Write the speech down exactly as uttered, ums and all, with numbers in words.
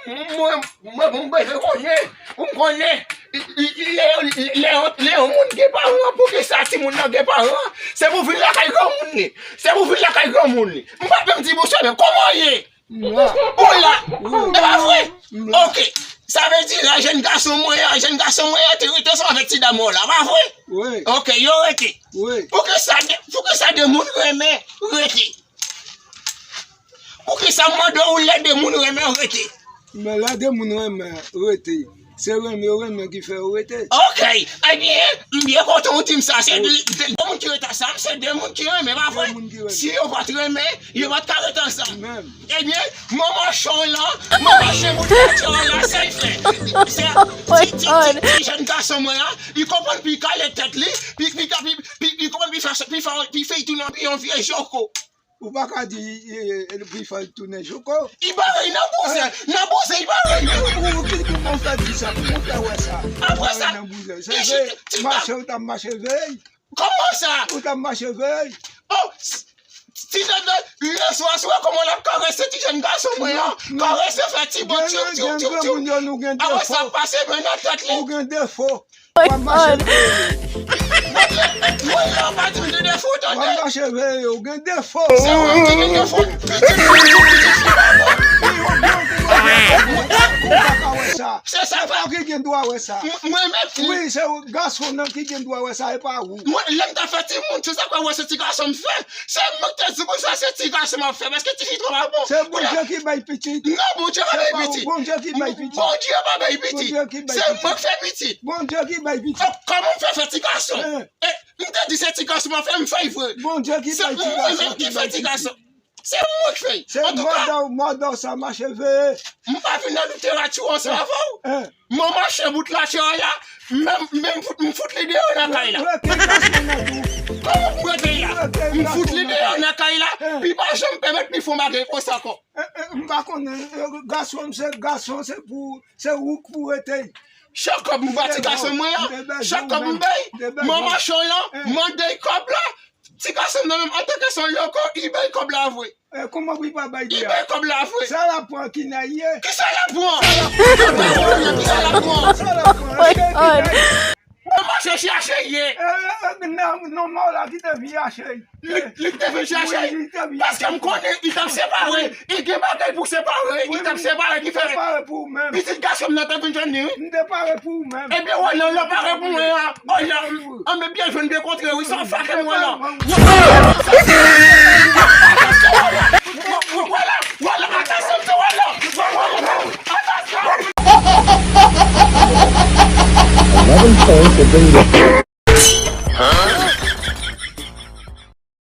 Mwen, mwen, mwen bezwen konnen, pou m konnen, lè, lè, lè yon moun gen paran, poukisa timoun nan gen paran? Se pou vin lakay granmoun li. Se pou vin lakay granmoun li. M pa menm di bonswa, men kòman w ye? Ou la? E pa vre? Ok. Sa vle di la, jèn gason mwen an, jèn gason mwen an te rete ansanm avèk ti dam ou la, pa vre? Ok, yo rete. Poukisa de, poukisa de moun renmen rete? Poukisa m mande w lè de moun renmen rete? Men lè de moun renmen rete, se renmen yo renmen ki fè yo rete. Ok, ebyen, m byen kontan w di m sa. Se de, de, de moun ki rete ansanm, se de moun ki renmen, pa vre? Si yo pa t renmen, yo pa t ka rete ansanm. Ebyen, manman chan lan, manman chen bout la, chan lan, sa l fè. Se, ti, ti, ti, ti jèn gason mwen an, li konprann pi kale tèt li, pi, pi, pi, pi, li konprann pi fè, pi fè, pi fè tounen pi yon vye joko. Ou pa ka di, e, e, pi fè l tounen joko. Li bare nan bouzen, nan bouzen, li bare. Ou, ou, ki, kòman w fè di sa? Kòman w fè wè sa? Apre sa, nan bouzen. Se vre, mache, ou t ap mache veye. Kòman sa? Ou t ap mache veye. Oh, ti dada, lè swa, swa, kòman l ap karese ti jèn gason mwen an? Karese, fè ti bò, tiw, tiw, tiw, tiw. Apre sa, pase men nan tèt li. Ou gen defo. W ap mache veye. Mwen la, pa di m gen defo, tande. W ap mache veye, ou gen defo. Se ou menm ki gen defo. Se sa. Se pa ki gen dwa wè sa. Mwen menm. Wi, se gason nan ki gen dwa wè sa, e pa ou. Mwen, lè m ta fè timoun, se sa k wè se ti gason m fè. Se mwen ki te di pou sa, se ti gason m ap fè, paske ti fi twò pa bon. Se Bondye ki bay pitit. Non, Bondye pa bay pitit. Bondye ki bay pitit. Bondye pa bay pitit. Se mwen k fè pitit. Bondye ki bay pitit. Oh, kòman m fè fè ti gason? E, m te di se ti gason m ap fè, m fè vre. Bondye ki bay ti gason. Se mwen menm ki fè ti gason. Se mwen k fè. Antouka, mòdè w sa mache veye. M pa vin nan literati ansanm avè w. Mwen mache bout la, chè la, men, men m fout, m fout li deyò nan kay la. Kòman m rete la? M fout li deyò nan kay la, li pa janm pèmèt li fè yon bagay konsa ankò. M pa konnen, gason, se gason, se pou, se ou k pou rete. Chak kòb m ba ti gason mwen an, chak kòb m bay, manman chan lan, mande l kòb la, ti gason nan menm, antanke se yon loko, li bay kòb la vre. E, kòman pou li pa bay li a? Li bay kòb la vre. Sa l ap pran ki nèg ye? Kisa l ap pran? Kisa l ap pran? Sa l ap pran? Mwen mache chache ye. Non, non, non, la ki te vin chache. Li, li te vin chache. Paske m konnen li t ap separe. Li gen bagay pou separe. Li t ap separe ki fè. Pitit gason m nan te vin jwenn li, wi. M te pare pou ou menm. Ebyen, wè, non, non, pare pou mwen an. Wè, non. An, men byen jwenn de kontre, wi, sa fake mwen la. Wè la, wè la, atansyon, wè la. Atansyon. Eleven points have been